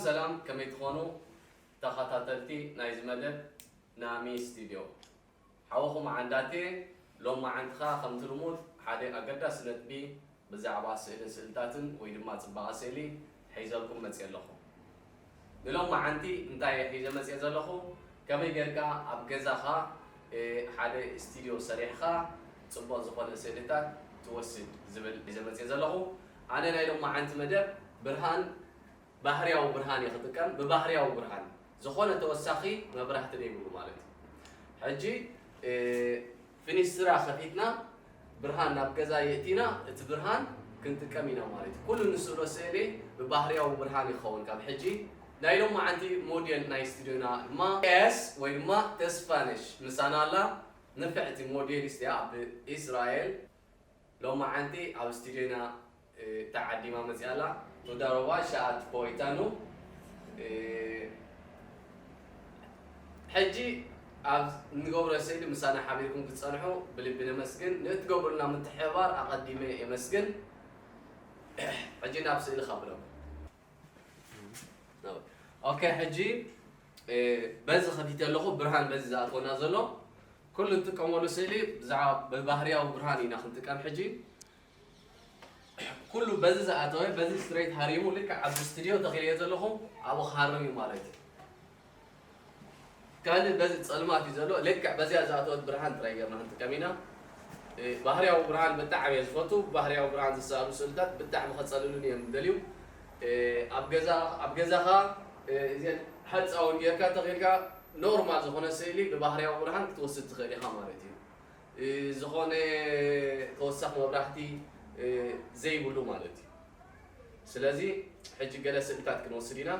ሰላም፣ ከመይ ትኾኑ ተኸታተልቲ ናይዚ መደብ ናሚ ስቱድዮ? ሓወኹም ዓንዳቴ። ሎም መዓንትኻ ከምቲ ልሙድ ሓደ ኣገዳሲ ነጥቢ ብዛዕባ ስእልን ስእልታትን ወይ ድማ ጽባቐ ስእሊ ሒዘልኩም መጽየ ኣለኹ። ንሎም መዓንቲ እንታይ እየ ሒዘ መጽየ ዘለኹ? ከመይ ጌርካ ኣብ ገዛኻ፣ እ፣ ሓደ ስቱድዮ ሰሪሕኻ ጽቡቕ ዝኾነ ስእልታት ትወስድ ዝብል ሒዘ መጽየ ዘለኹ። ኣነ ናይ ሎም መዓንቲ መደብ ብርሃን፣ ባህርያዊ ብርሃን እየ ክጥቀም። ብባህርያዊ ብርሃን ዝኾነ ተወሳኺ መብራህቲ ዘይብሉ ማለት እዩ። ሕጂ፣ እ፣ ፊኒስትራ ከፊትና ብርሃን ናብ ገዛ የእቲና፣ እቲ ብርሃን ክንጥቀም ኢና ማለት እዩ። ኩሉ ንስእሎ ስእሊ ብባህርያዊ ብርሃን ይኸውን። ካብ ሕጂ ናይ ሎም መዓንቲ ሞዴል ናይ ስቱዲዮና ድማ ኤስ ወይ ድማ ተስፋነሽ ምሳና ኣላ። ንፍዕቲ ሞዴሊስት እያ፣ ኣብ እስራኤል። ሎም መዓንቲ ኣብ ስቱዲዮና፣ እ፣ ተዓዲማ መፅያ ኣላ። ቶዳሮባ ሻኣት ፖይታኑ። እ፣ ሕጂ ኣብ እንገብሮ ስእሊ ምሳና ሓቢርኩም ክትፀንሑ ብልቢ ነመስግን። ንእትገብሩልና ምትሕብባር ኣቐዲመ የመስግን። ሕጂ ናብ ስእሊ ካብረኩም። ኦኬ፣ ሕጂ፣ እ፣ በዚ ከፊተ ኣለኹ። ብርሃን በዚ ዝኣትወና ዘሎ ኩሉ እንጥቀመሉ ስእሊ ብዛዕባ ብባህርያዊ ብርሃን ኢና ክንጥቀም። ሕጂ ኩሉ በዚ ዝኣተወ፣ በዚ ስትሬት ሃሪሙ ልክዕ ኣብዚ ስቱዲዮ ተኺለዮ ዘለኹ ኣብኡ ክሃርም እዩ ማለት እዩ። ካልእ በዚ ጸልማት እዩ ዘሎ። ልክዕ በዚኣ ዝኣተወት ብርሃን ጥራይ ጌርና ክንጥቀም ኢና። እ፣ ባህርያዊ ብርሃን ብጣዕሚ እየ ዝፈቱ። ባህርያዊ ብርሃን ዝሰኣሉ ስእልታት ብጣዕሚ ከጸልሉኒ እዮም ዝደልዩ። እ፣ ኣብ ገዛ፣ ኣብ ገዛኻ፣ እ፣ እዚአን ሓጻውን ጌርካ ተኺልካ ኖርማል ዝኾነ ስእሊ ብባህርያዊ ብርሃን ክትወስድ ትኽእል ኢኻ ማለት እዩ። እ፣ ዝኾነ ተወሳኺ መብራህቲ፣ እ፣ ዘይብሉ ማለት እዩ። ስለዚ ሕጂ ገለ ስእልታት ክንወስድ ኢና።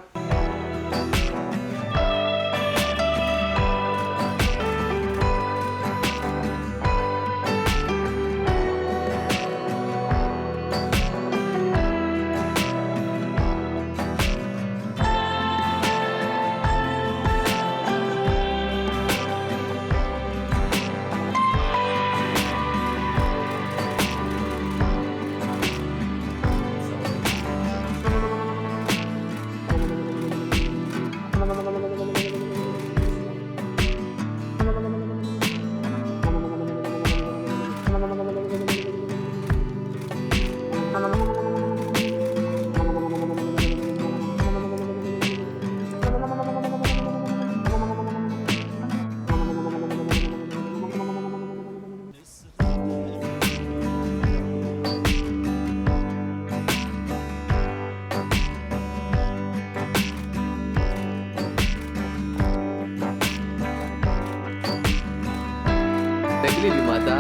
Stekli limata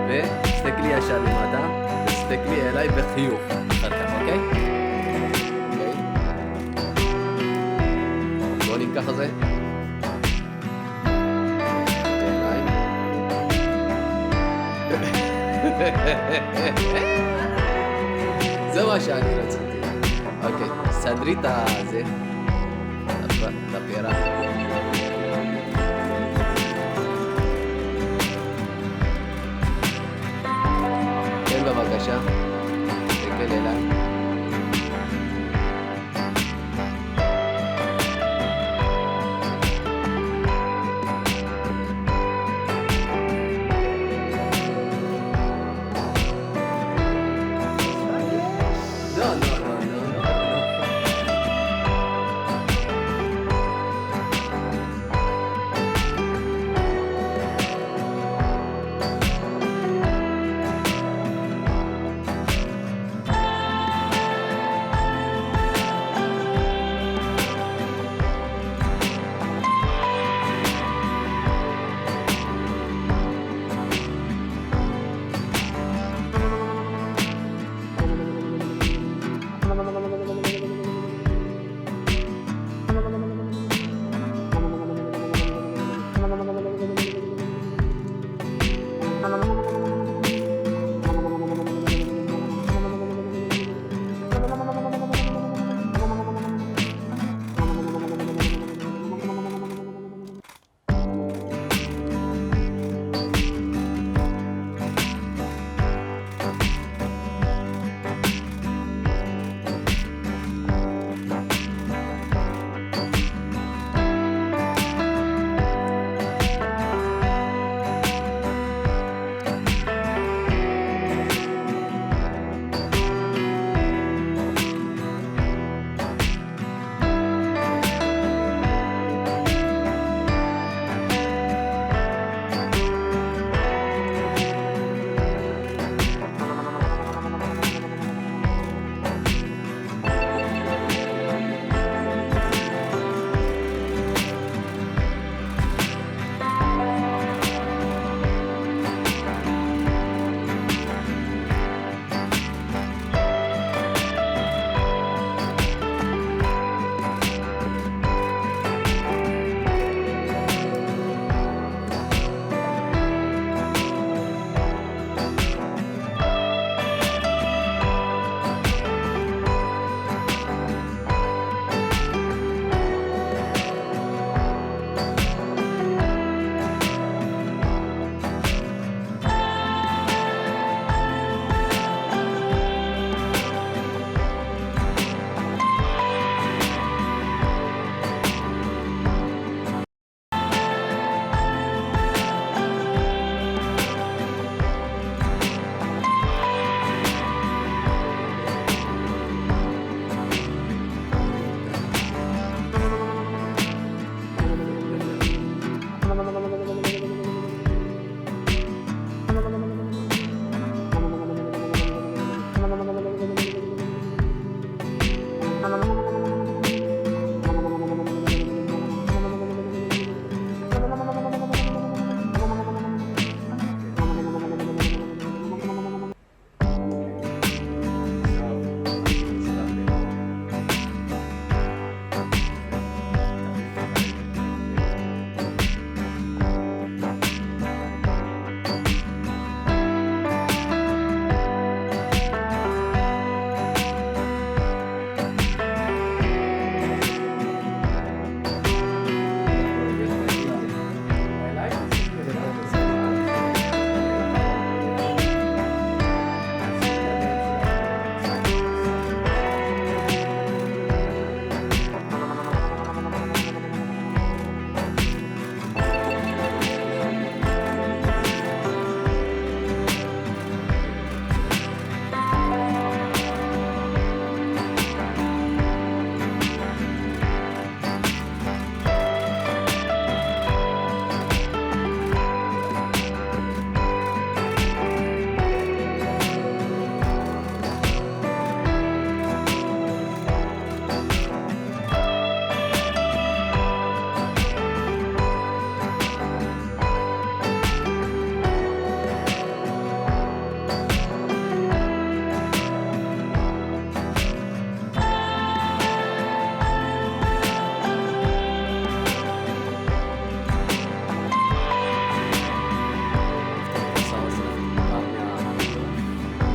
ve stekli yaşa limata ve stekli elay ve xiyux. Okey? Okey. Monika kızı. Zama şanira. Okey. Sadrita ze. Tapera. Elba bakasha. Ekelela.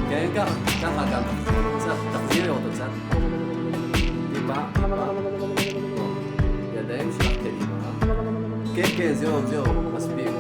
كاين كاع كاع كاع تخزير يوتو تسعة. ديما ديما يا دايم شرح كلمة. كاين كاين زيرو زيرو مسبيك.